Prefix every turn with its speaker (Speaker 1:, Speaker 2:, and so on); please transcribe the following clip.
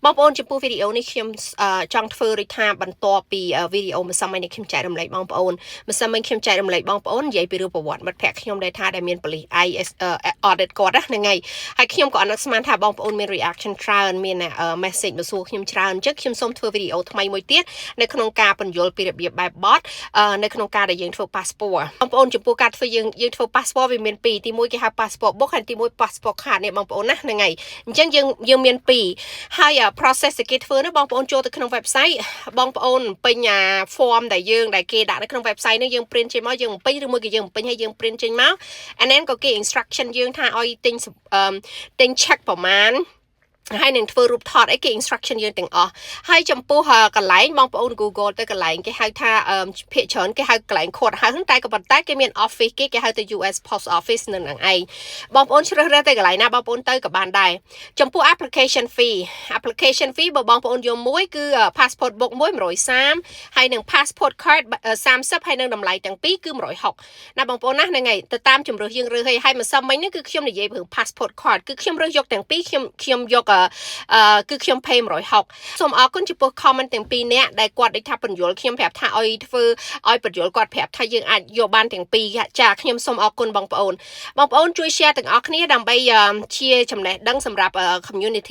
Speaker 1: បងប្អូនចំពោះវីដេអូនេះខ្ញុំចង់ធ្វើដូចថាបន្ទាប់ពីវីដេអូម្សិលមិញនេះខ្ញុំចែករំលែកបងប្អូនម្សិលមិញខ្ញុំចែករំលែកបងប្អូននិយាយពីរឿងប្រវត្តិមិត្តភ័ក្ដិខ្ញុំដែលថាដែលមានប៉ូលីស ICE audit គាត់ណាហ្នឹងហើយហើយខ្ញុំក៏អត់នឹកស្មានថាបងប្អូនមាន reaction ច្រើនមាន message មកសួរខ្ញុំច្រើនអញ្ចឹងខ្ញុំសូមធ្វើវីដេអូថ្មីមួយទៀតនៅក្នុងការពន្យល់ពីរបៀបបែបបទនៅក្នុងការដែលយើងធ្វើ passport បងប្អូនចំពោះការធ្វើយើងយើងធ្វើ passport វាមានពីរទីមួយគេហៅ passport book ហើយទីមួយ passport card នេះបងប្អូនណាហ្នឹងហើយអញ្ចឹងយើងយើងមានពីរហើយ process ដែលគេធ្វើនោះបងប្អូនចូលទៅក្នុង website បងប្អូនពេញអា form ដែលយើងដែលគេដាក់នៅក្នុង website នោះយើង print ចេញមកយើងបំពេញឬមួយក៏យើងបំពេញហើយយើង print ចេញមក and then ក៏គេ instruction យើងថាឲ្យទិញទិញ check ប្រមាណហើយនឹងធ្វើរូបថតអីគេ instruction យើងទាំងអស់ហើយចំពោះកន្លែងបងប្អូន Google ទៅកន្លែងគេហៅថាភាគច្រើនគេហៅកន្លែង court house តែក៏ប៉ុន្តែគេមាន office គេគេហៅទៅ US Post Office នៅនឹងឯងបងប្អូនជ្រើសរើសទៅកន្លែងណាបងប្អូនទៅក៏បានដែរចំពោះ application fee application fee បើបងប្អូនយកមួយគឺ passport book មួយ130ហើយនឹង passport card 30ហើយនឹងតម្លៃទាំងពីរគឺ160ណាបងប្អូនណាហ្នឹងហើយទៅតាមជំរើសយើងរើសឲ្យហើយម្សិលមិញនេះគឺខ្ញុំនិយាយពី passport card គឺខ្ញុំរើសយកទាំងពីរខ្ញុំខ្ញុំយកអឺគឺខ្ញុំ pay 160សូមអរគុណចំពោះ comment ទាំងពីរនាក់ដែលគាត់ដូចថាពន្យល់ខ្ញុំប្រាប់ថាឲ្យធ្វើឲ្យពន្យល់គាត់ប្រាប់ថាយើងអាចយកបានទាំងពីរចាខ្ញុំសូមអរគុណបងប្អូនបងប្អូនជួយ share ទាំងអស់គ្នាដើម្បីជាចំណេះដឹងសម្រាប់ community។